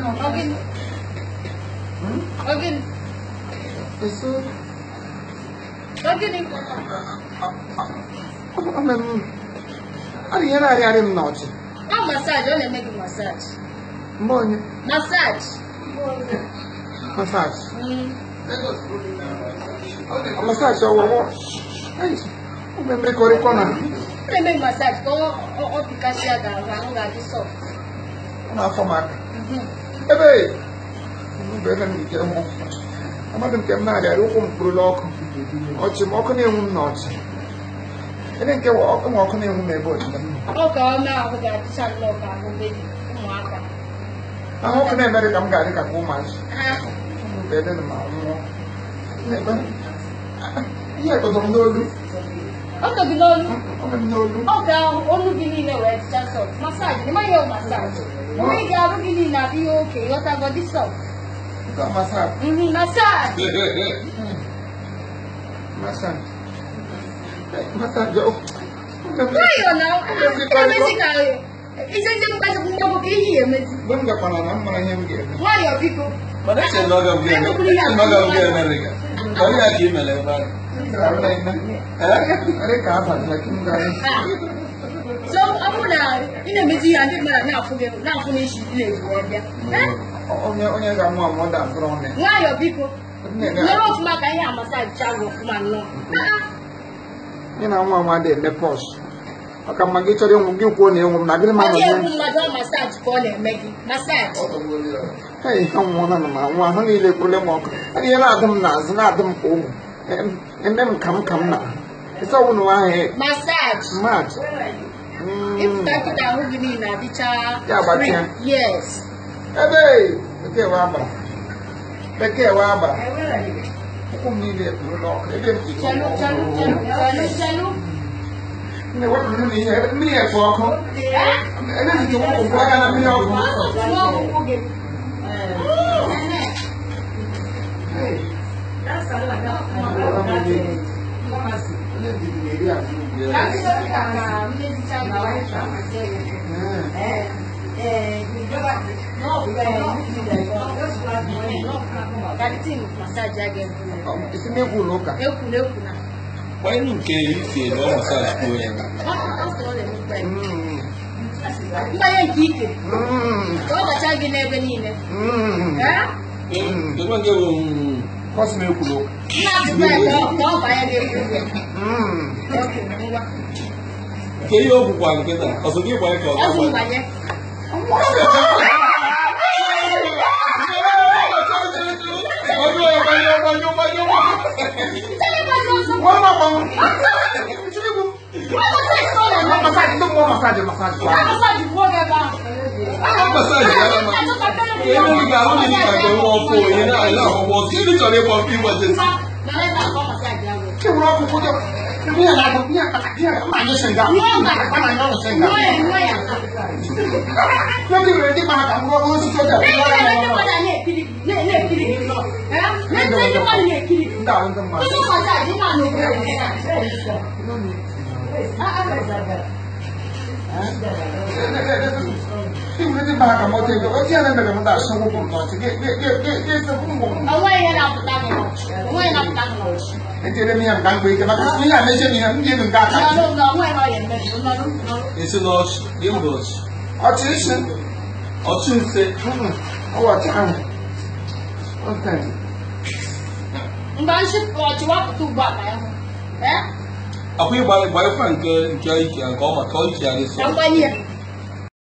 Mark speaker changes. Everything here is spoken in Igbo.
Speaker 1: Ọ gịnị? Ọ gịnị?
Speaker 2: Ọ dị ihe na-arịarị m n'ọchị.
Speaker 1: Ọ masaji, ọ na-eme gị masaji.
Speaker 2: Mgbe onye?
Speaker 1: Masaji.
Speaker 2: Masaji. Masaji ọwụwụ. Ọ na-emekọrịkọ na.
Speaker 1: Ọ na-eme gị masaji ka ọ pịkasịa gị ahụ, ahụ ga-adị sọft.
Speaker 2: Ọ na-afọ m aka. Ebe amadụ nke m na-arịarị ụkwụ m kpụrụla ọkụ. Ọchị m ọkụ na-enwu m n'ọchị. Ebe nke nwe ọkụ na-enwu m ebe ọdịda m.
Speaker 1: Ọ ka ọ na-ahụ ga-adịcha nnọọ ka ahụ bebi ụmụaka.
Speaker 2: Ahụ ọkụ na-emere ka m ga-adị ka ụmụazị. Ebe m anwụọ. Ihe tọzọ m n'olu.
Speaker 1: Ọ tọ gị n'olu?
Speaker 2: Ọ m n'olu.
Speaker 1: Ọ ka olu gị niile wee dịcha sọft. Masaji, ị maghị ihe masaji. Onwe gị arụ gị niile adịghị oke, ịghọtago dị sọft.
Speaker 2: Masaji.
Speaker 1: Masaji.
Speaker 2: Masaji. Masaji.
Speaker 1: Nwayọọ na emezi ka izezie mgbazi mgbagwo ka ihe emezi.
Speaker 2: Mgbe m gakwara na m mara ihe m ga-eme.
Speaker 1: Nwayọọ biko.
Speaker 3: Mana eche na ọ ga-abụ Amerịka. Ọ ya ka ị mere ebe ahụ.
Speaker 1: So ọ bụrụ na ị na-emezi ihe ndị mmadụ na-afụ gị na-afụ n'isi village wee bịa.
Speaker 2: Onye ga-amụ amụ ọ da-azụrụ ọnụ.
Speaker 1: Nwayọọ biko. Nọrọ ọfụma ka ihe a masaji gị ọfụma nnọọ.
Speaker 2: Ị na nwa nwa dị eme pọs. Maka mma gị chọrọ ịnwụ gị kwuo na ịnwụ m na gịnị ma
Speaker 1: nọ egwu mmadụ ọ masaji ka ọ na-eme gị masaji.
Speaker 2: Ee, anwụọla na m anwụ ahụ niile ekwurule m ọkụ. Ihe na-adị m n'azụ na-adị m ka ụmụ. Eme m ka m ka m na. Ịsa ọwụ na ahụ.
Speaker 1: Masaji.
Speaker 2: Masaji.
Speaker 1: Ịpụta nkịta ahụ gị niile adịcha.
Speaker 2: Ya gbatịa.
Speaker 1: Yes.
Speaker 2: Ebe bekee wa agbara. Bekee wa agbara. Ụkwụ m niile ekwurula ọkụ. Ebe m ji.
Speaker 1: Chelu chelu chelu chelu chelu.
Speaker 2: Mmiri ihe mmiri ekpo ọkụ. Ebe m ji ụkwụ aka na mmiri ọkụ.
Speaker 3: Kwanyụ nke isi ebe ọ masaji kwuo ya.
Speaker 1: Mgbanye nke ike ka ọ bacha gị n'ebe niile.
Speaker 2: Kọsị m ekwuru.
Speaker 3: Nke ihe o kwukwa nkịta, ọsọ gị gbanye ka ọ gbanye. Esi n'ọchị, gị bụ ọchị.
Speaker 2: Ọchị isi.
Speaker 3: Ọchị nse.
Speaker 2: Ọchị ahụ.
Speaker 1: Mgbe nshi ọchị wapụta ugbu a ka ya hụ.
Speaker 3: Akwa ịgbanyekwa nke nke ike nke ọma ka ike ya dị sọ.
Speaker 1: Ka mgbanye ya.